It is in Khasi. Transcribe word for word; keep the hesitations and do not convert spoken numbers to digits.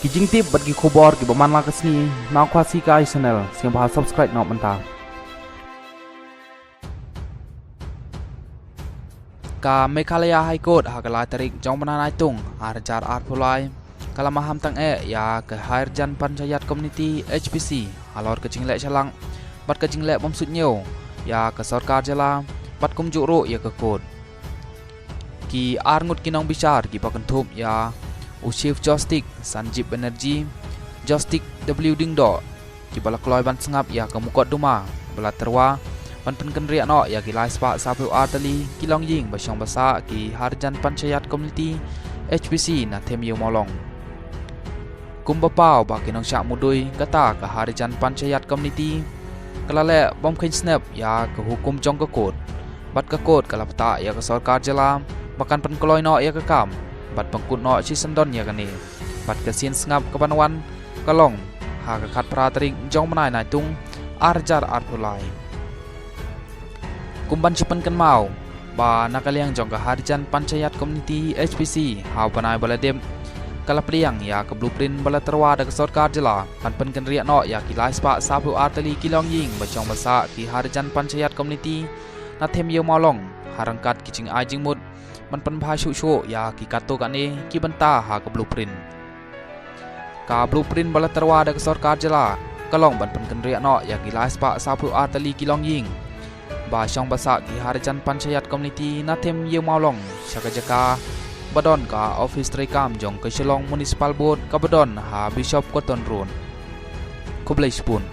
Ki jingtip bad ki khubor kiba man la ka sngi na Khasi Kai Channel, sngewbha subscribe noh mynta. Ka Meghalaya High Court ha ka lai tarik jong u bnai Naitung ar hajar arphew lai ka la maham tang eh ïa ka Harijan Panchayat Community, H P C, halor ka jingleh shalang bad ka jingleh bym suidñiew ïa ka sorkar jylla bad kumjuh ruh ïa ka court. Ki arngut ki nongbishar kiba kynthup ïa u Chief Justice Sanjib Banerjee, Justice W Diengdoh, kiba la kloi ban sngap ïa ka mukotduma ba la tyrwa ban pynkynriah noh ïa ki lai spah saphew ar tylli ki longïing ba shong ba sah ki Harijan Panchayat Community, H P C, na Them Ïew Mawlong. Kumba paw ba ki nongshah mudui, kata ka Harijan Panchayat Community ka la leh bym kheiñ snep ïa ka hukum jong ka court. Bad ka court ka la pynthikna ïa ka sorkar jylla ba kan pynkloi noh ïa ka kam bad pynkut noh shisyndon ïa kane. Bad ka sien sngap kaban wan ka long ha ka khatphra tarik jong u bnai Naitung ar hajar arphew lai. Kum ban shu pynkynmaw ba na ka liang jong ka Harijan Panchayat Community, H P C, ha u bnai ba la dep ka la pdiang ïa ka blueprint ba la tyrwa da ka sorkar jylla ban pynkynriah noh ïa ki lai spah saphew ar tylli ki longïing ba shong ba sah ki Harijan Panchayat Community na Them Ïew Mawlong, ha ryngkat ki jingai jingmut ban pynbha shuh shuh ïa ki katto katne ki bynta ha ka blueprint. Ka blueprint ba la tyrwa da ka sorkar jylla ka long ban pynkynriah noh ïa ki lai spah saphew ar tylli ki longïing ba shong ba sah ki Harijan Panchayat Community na Them Ïew Mawlong sha ka jaka ba don ka office treikam jong ka Shillong Municipal Board kaba don ha Bishop Cotton Road. Khublei shibun.